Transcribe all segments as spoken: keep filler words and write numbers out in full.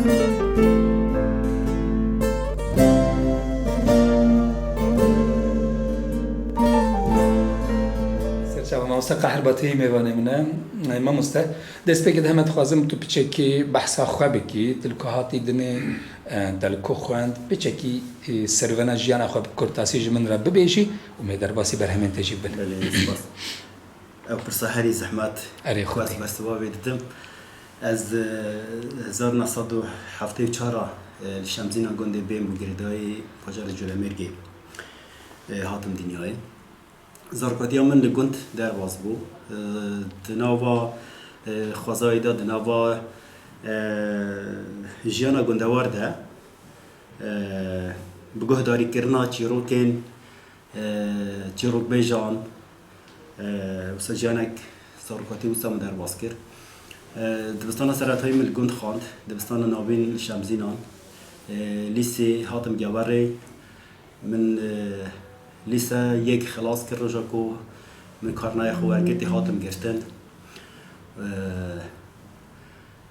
Serçava mamoste Qehir Batî mêvanê min e. Ey mamoste, destpêkê de heme dixwazim tu piçekî behsa xwe bikî, tu li ku hatî dinê, e, te li ku xwend, piçekî, e, servena jiyana xwe bi kurtasî ji min re bibêjî û me derbasî berhemên te jî bibin. Belê, spas. Ew pirsa herî zehmet. Erê xwe. Ez bersiva wê didim. Ez, e, hezar neh sed û heftê û çar a, e, li Şemzîna gundê Bêm û girêdayî bajarê Colemêrgê, e, hatim dinyayê. Zarokatiya min li gund derbas bû. E, di nava, e, xwezayê de, di nava, e, jiyana gundewar de, e, bi guhdarîkirina çîrokên, e, çîrokbêjan, e, wisa jiyanek zarokatî wisa min derbas kir. E, dibistana seretayî min li gund xwend, dibistana navîn li Şemzînan. E, lîsê hatim Gewerê, min, e, lîse yek xilas kir, roja ku min karnaya xwe wergirtî hatim girtin. E,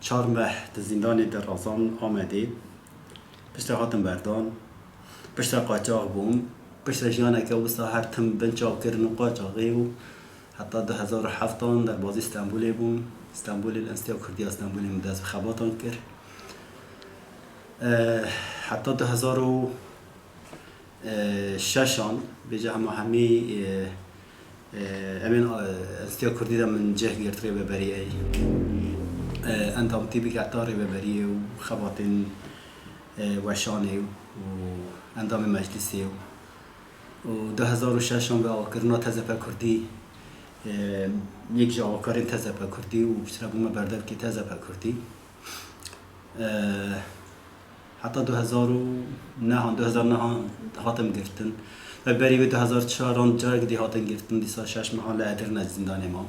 çar meh di zîndanê de razan Amedê. Piştre hatim berdan. Piştre qaçax bûm. Piştre jiyaneke wisa her tim bin çav kirin û qaçaxê û heta du hezar û heft an derbazî Stenbolê bûm. Stenbolê li Enstîtuya Kurdî ya Stenbolê min dest bi xebatan kir. E, heta du hezar û şeş an, bêje hema hemî, e, e, em ên, e, Enstîtuya Kurdî de min cih girt rêveberiyê. E, endamtî bike heta rêveberiyê û xebatên, e, weşanê û endamê meclisê û, û du hezar û şeş an bi avakirina T Z P Kurdî, e, yek ji avakarên T Z P Kurdî û piştre bûme berdevkê T Z P Kurdî. E, heta du hezar û neh an, du hezar neh an hatim girtin. Ve berî wê du hezar çar an carek dî hatin girtin, dîsa şeş mehan li Edirne zîndanê mam.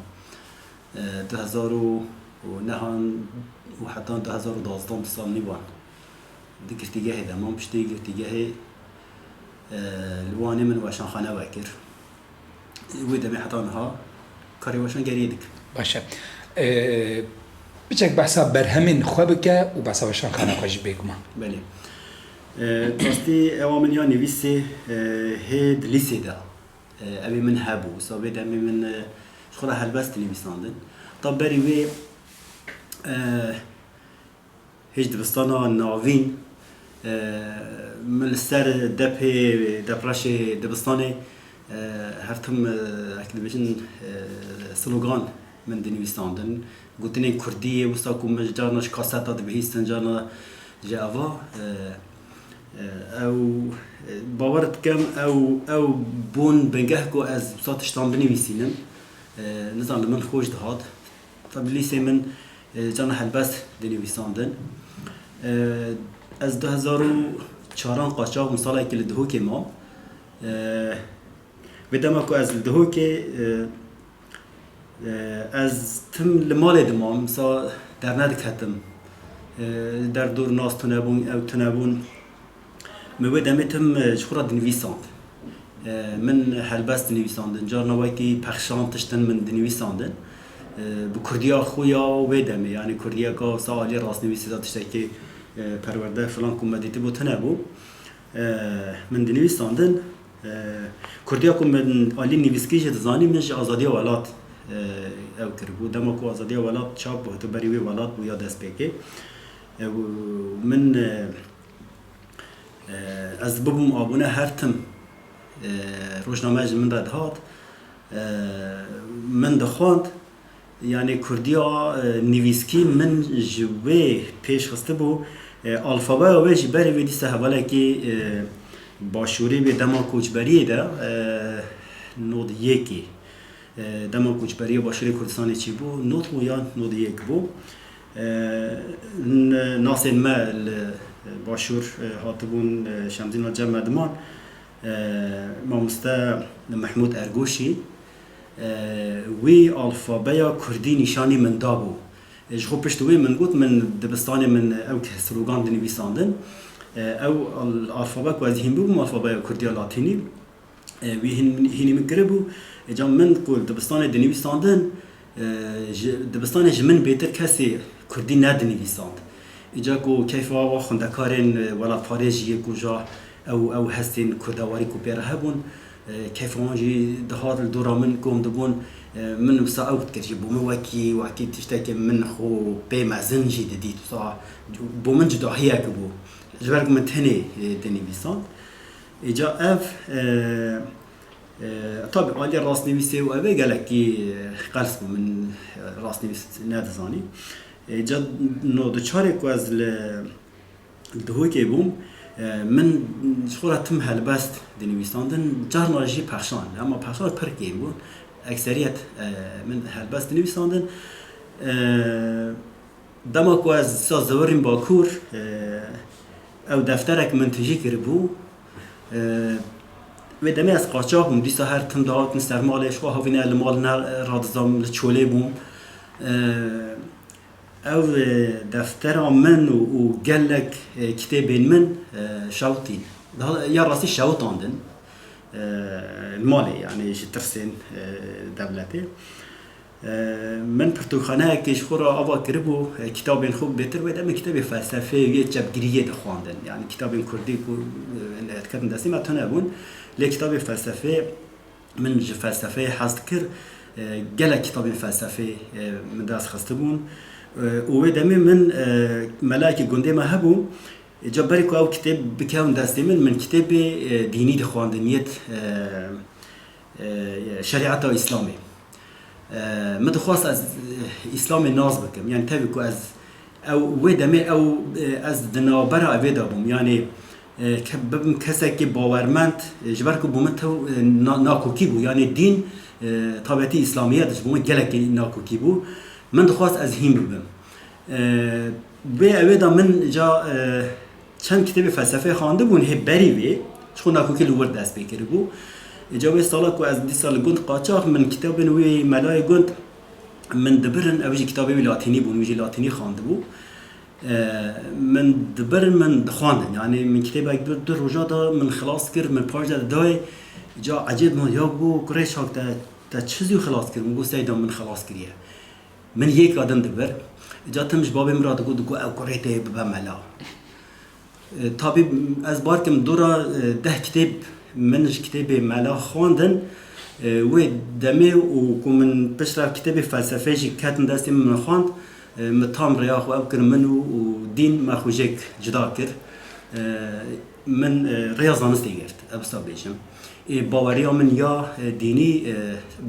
E, du hezar û neh an û heta du hezar û duwazdeh, du sal nîvan di girtîgehê de mam. Piştî girtîgehê, e, li Wanê min weşanxane vekir. Wê demê heta niha karê weşangeriyê dikim. Baş e. Ee, piçek behsa berhemên xwe bike û behsa weşanxana xwe jî bêguman. Belê. Ee, rastî ewa min ya nivîsê, ee, hê di lîsê de. Ee, ew ê min hebû. Wisa vê demê min, ee, ji xwe re helbest dinivîsandin. Ta berî wê, ee, Hêj dibistana navîn, e, min li ser depê, depreşê dibistanê, e, her tim, e, wek dibêjin, e, slogan min dinivîsandin. Gotinên kurdî yê wisa ku min carna ji kaseta dibihîstin, carna ji eva, e, e, ew, e, bawer dikim ew, ew bûn bingeh ku ez wisa tiştan binivîsînim. E, nizam li min xweş dihat. Tabî lîsê min, e, carna helbest dinivîsandin. E, ez du hezar û çaran qaçax bûm, salekî li Dihokê mam. E, vê dema ku ez li Dihokê, e, e, ez tim li malê dimam, wisa dernediketim. E, derdor nas tune bûn, ew tune bûn. Min wê demê tim, e, ji xwe re dinivîsand. E, min helbest dinivîsandin. Carna wekî pexşan tiştin min dinivîsandin. E, bi kurdiya xwe ya wê demê, yanî kurdiyeka wisa alî rastnivîsî de tiştekî, e, perwerde filan ku me dîtibû tune bû. E, min dinivîsandin. E, kurdiya ku min alî nivîskî jî dizanî, min ji Azadiya Welat, e, ew kiribû. Dema ku Azadiya Welat çap bû, heta berî wê Welat bû ya destpêkê. E, û min, e, E, ez bibûm abûne her tim, e, rojname ji min re dihat, e, min dixwend. Yanî kurdiya, e, nivîskî min ji wê pêş xistibû, e, alfabeya wê jî berê wê dîsa hevalekî, e, başûrî wê dema koçberiyê de, e, nod yekê. E, dema koçberiya Başûrê Kurdistanê çêbû, nod bû yan nod yek bû. E, n-, nasên me li Başûr, e, hatibûn, e, Şemzîna cem me diman. E, mamoste Mehmûd Ergoşî, e, wî alfabeya kurdî nîşanî min dabû. E, ji xwe pişt wê min got, min dibistanê min ew slogan dinivîsandin. E, ew al-, alfabe ku ez hîn bûbûm, alfabeya kurdiya latînî. E, wî hîn-, hînî min kiribû. E, ca min ku dibistanê dinivîsandin, e, ji, dibistanê ji min bêtir kesê kurdî nedinivîsand. Îca ku keyfa wa xwendekarên, e, welatparêz jî yê ku ja ew, ew hestên kurdewarî ku pê re hebûn, e, keyfa wan jî dihat li dora min kom dibûn, e, min wisa ew dikir jî bo min wekî, wekî tiştekê min xwe pê mezin jî didît. Wisa bo min cudahiyek bû. Ji ber ku min tenê, e, dinivîsand. Îca ev, e, e, tabî aliyê rastnivîsê û ev ê gelekî, e, qels bû, min, e, rastnivîs nedizanî. Îca no diçarê ku ez li, li Duhokê bûm, e, min ji xwe re tim helbest dinivîsandin, carna jî pexşan. Ema pexşan pir kêm bûn. Ekseriyet, e, min helbest dinivîsandin. E, Dema ku ez dîsa zivirîm Bakur, e, ew defterek min tijî kiribû. E, wê demê ez qaçax bûm, dîsa her tim dihatin ser malê, ji xwe havîne li mal ne radizam, li çolê bûm. E, ew, e, deftera min û, û gelek, e, kitêbên min, e, şewitîn. Daha, ya rastî şewitandin, e, li malê, yanî ji tirsên, e, dewletê. E, min pirtûkxaneyekê ji xwe re ava kiribû, e, kitabên xwe bêtir wê demê kitabê felsefê yê çepgiriyê dixwandin. Yanî kitabên kurdî ku, e, diketin destê me tune bûn. Lê kitabê felsefê, min ji felsefeyê hez dikir. E, gelek kitabên felsefê, e, min dest xistibûn. E, û wê demê min, e, melayekî gundê me hebû. Îca berî ku ew kitêb bikevin destê min, min kitêbê, e, dînî dixwandin, yêt, e, e, şerîeta Îslamê. E, min dixwest ez, e, Îslamê nas bikim. Yanî tevî ku ez, ew, wê demê ew, e, ez di navbera evê de bûm. Yanî, e, ke-, bibim kesekî bawermend, e, ji ber ku bo min tew, e, na-, nakokî bû. Yanî dîn, e, tabetî Îslamiyet ji bo min gelekî nakokî bû. Min dixwest ez hîn bibim. E, wê ewê de min ca, e, çend kitêbê felsefê xwendibûn hê berî vê, ji xwe nakokî li wir dest pê kiribû. Îca wê sala ku ez dîsa li gund qaçax, min kitabên wî melayê gund min dibirin, ew jî kitabê wî latînî bûn, wî jî latînî xwendibû. E, min dibirin, min dixwendin. Yanî min kitêbek bir du roja de min xilas kir, min paş de dayê, îca ecêb min ya ku kurê çak te, te çi zû xilas kir? Min got, Seyda, min xilas kiriye. Min yê kadin dibir. Îca tim ji babê min re digot, digot, ew kurê te yê bibe mela. E, tabî ez bar kim dora, e, deh kitêb min ji kitêbê mela xwendin. E, wê demê û ku min piştre kitêbê felsefê jî ketin destê min, min xwend, e, min tam rêya xwe ew kir min û, û dîn me xwe jêk cuda kir. E, Min, e, rêya zanistê girt, ez wisa bêjim. Ê, baweriya min ya, e, dînî, e,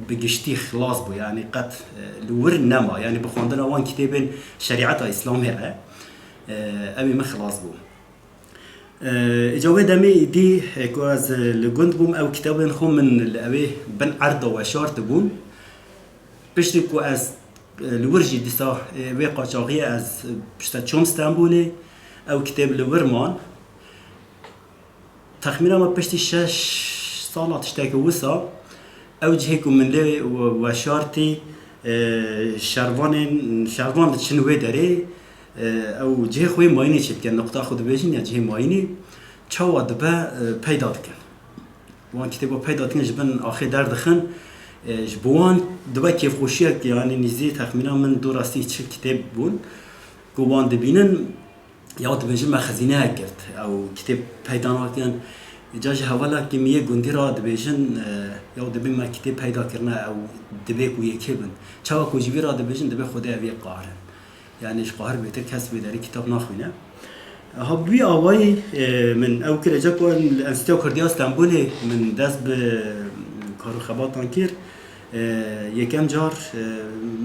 bi giştî xilas bû, yanî qet, e, li wir nema, yanî bi xwendina wan kitêbên şerîeta Îslamê re, e, ew ê min xilas bû. E, îca wê demê îdî, e, ku ez, e, li gund bûm, ew kitabên xwe min li ewê bin erda weşartibûn. Piştî ku ez, e, li wir jî dîsa, e, wê qaçaxiyê ez, e, pişte çûm Stenbolê, ew kitêb li wir man. Texmîna me piştî şeş sala tiştekî wisa, ew cihê ku min lê we-, weşartî, e, şervanên, şervan diçin wê derê, e, ew cihê xwe yê mayînê çêdikin, nuqta xwe dibêjin ya cihê mayînê, çawa dibe, e, peyda dikin. Wan kitêba peyda dikin, ji bin axê derdixin, e, ji bo wan dibe kêfxweşiyek, yanî nîzî texmîna min dora sî çil kitêb bûn, ku wan dibînin, ya dibêjin me xezîneyek girt, ew kitêb peyda nakin. Îca ji hevalekî min yê gundî re dibêjin, e, ya dibê me kitêb peyda kirine, ew divê ku yekê bin. Çawa ku ji vî re dibêjin, dibê Xwedê ev yê qarin. Yanî ji qahir bêtir kes vê derê kitab naxwîne. Ha bi wî awayî, e, min ew kir, îca ku li Enstîtuya Kurdî ya Stenbolê min dest bi kar û xebatan kir. E, yekem car, e,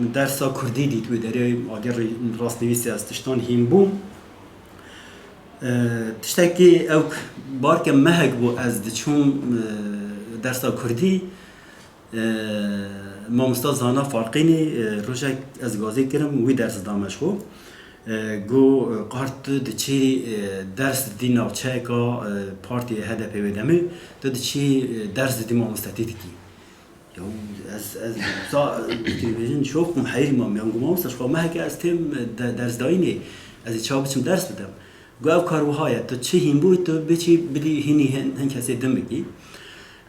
min dersa kurdî dît wê derê, agir rastnivîsê ez tiştan hîn bûm. E, tiştekî ew bar ke mehek bû ez diçûm, e, dersa kurdî. E, mamosta Zana Farqînî, e, rojek ez gazî kirim, wî ders dame ji xwe. E, got, e, Qar, tu diçî, e, ders didî navçeyeka, e, partiyê H D P wê demê, tu diçî, e, ders didî mamostetî dikî. Ya ez, ez, za, dibêjin şok bûm, heyr mam, yan got, mamosta, ji xwe meheke ez têm, e, de-, dersdayînê, ez ê çawa biçim ders bidim? Got, ev kar wiha ye, tu çi hîn bû, tu biçî bidî hînî hin, hin kesê din bikî.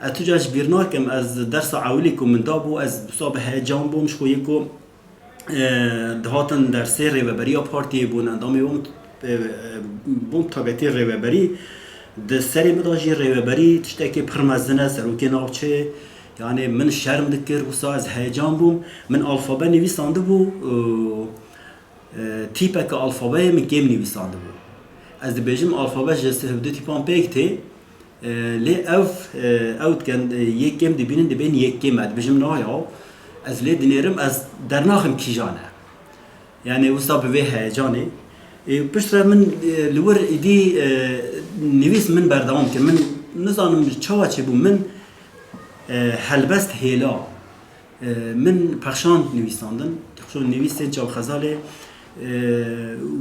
Ez tu ca ji bîr nakim, ez dersa ewilî ku min dabû, ez wisa bi heyecan bûm, ji xwe yê ku, e, dihatin dersê rêveberiya partiyê bûn, endamê wan e, bûm tabetî rêveberî. Di serê min de jî rêveberî tiştekî pir mezin e, serokê navçê. Yanî min şerm dikir, wisa ez heyecan bûm. Min alfabe nivîsandibû, e, e, tîpeke alfabeyê min kêm nivîsandibû. Ez dibêjim alfabe ji sih û du tîpan pêk tê, e, lê ev, e, ew dikin, e, yê kêm dibînin, dibên yê kêm e. Dibêjim na ya, ez lê dinêrim, ez dernaxim kîjan e. Yani wisa bi vê heyecanê. E, piştre min, e, li wir îdî, e, nivîs min berdewam kir. Min nizanim çawa çêbû, min, e, helbest hêla. E, min pexşand nivîsandin. Pexşand nivîsên Çav Xezalê, e,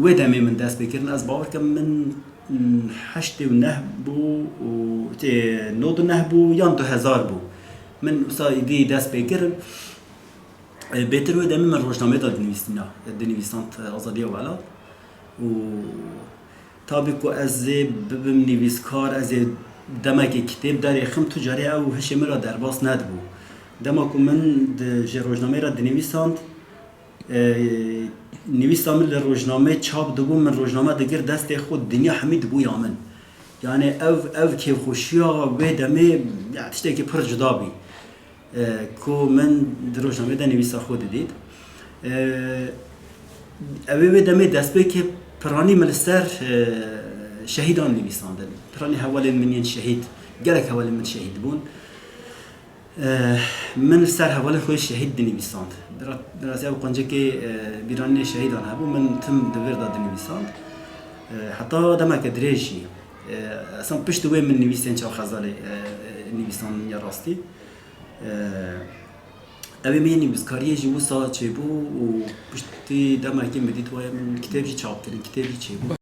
wê demê min dest pê kirin. Ez bawer kem min, mm, heştê û neh bû û tê nod û neh bû yan du hezar bû. Min wisa îdî dest pê kirin. E, bêtir wê demê min rojnamê de dinivîsîna, dinivîsand, e, Azadiya Welat. Û tabî ku ez ê bibim nivîskar, ez ê demekê kitêb derêxim, tu carê ew hişê min re derbas nedibû. Dema ku min di, ji rojnamê re dinivîsand, e, nivîsa min li rojnamê çap dibû, min rojname digir destê xwe, dinya hemî dibû ya min. Yani ev, ev kêfxweşiya wê demê, ya, tiştekî pir cuda bî. E, ku min di rojnamê de nivîsa xwe didît. E, ew ê wê demê destpêkê piranî min li ser, e, şehîdan nivîsandin. Piranî hevalên min yên şehîd, gelek hevalên min şehîd bûn. E, min li ser hevalên xwe şehîd dinivîsand. Bi ra-, bi rastî ew quncikê, e, bîranînê şehîdan hebû, min tim di vir de dinivîsand. E, heta demeke dirêj jî. E, esan pişt wê min nivîsên Çav Xezalê, e, e, nivîsandin ya rastî. Ev ê min yê nivîskariyê jî wisa çêbû û piştî demekê min dît waye min kitêb jî çap kirin, kitêb jî çêbû.